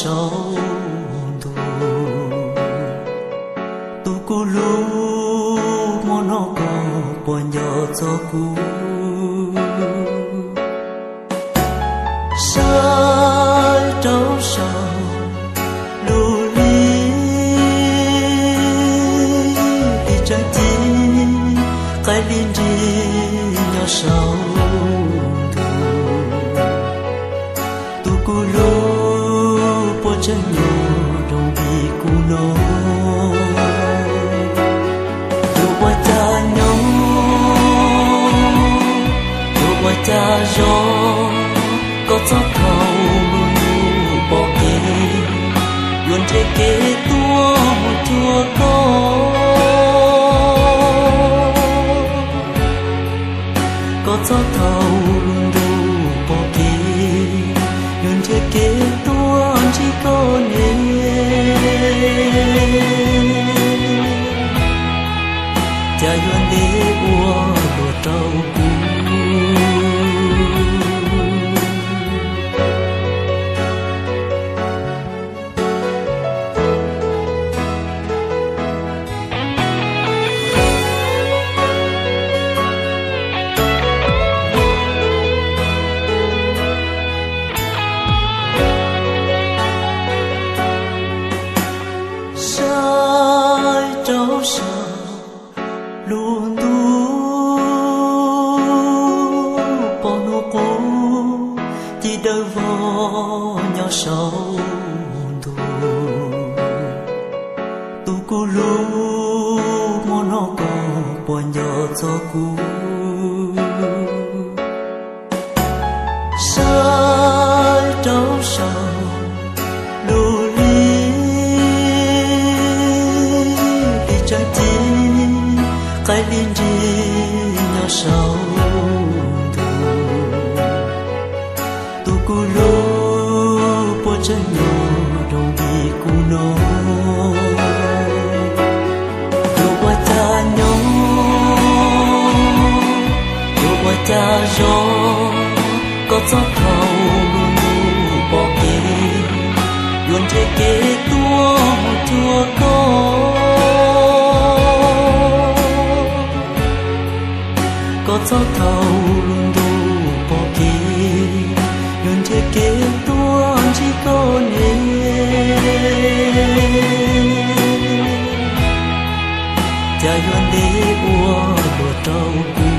saum ntuj. Tus kuv hlub, hmo no koj puas nco txog kuv? Saib rau saum lub hli, hli tseem ci, qaib hli nrig nyob saum ntuj. Tus kuv hlub, puas tseem nyob rau ntawm kuv no? Yuav ua cas nyob, yuav ua cas zoo, koj txhob thaum lub ntuj pom kev, yuav nrhiav kev tuaj mus cuag koj. Koj txhob thaum lub ntuj pom kev, yuav nrhiav kev tuaj ntsib koj ne, cas yuav ntev ua luaj rau kuv. Saib rau saum lub ntuj, pom hnub qub ci dawb vog nyob saum ntuj. Tus kuv hlub, hmo no koj puas nco txog kuv? Saib rau saum lub hli, hli tseem ci, qaib hli nrig nyob saum ntuj. Tus kuv hlub, puas tseem nyob rau ntawm kuv no? Yuav ua cas nyob, yuav ua cas zoo, koj txhob thaum lub ntuj pom kev, yuav nrhiav kev tuaj mus cuag koj. Koj txhob thaum lub ntuj pom kev, yuav nrhiav kev tuaj ntsib koj ne, cas yuav ntev ua luaj rau kuv.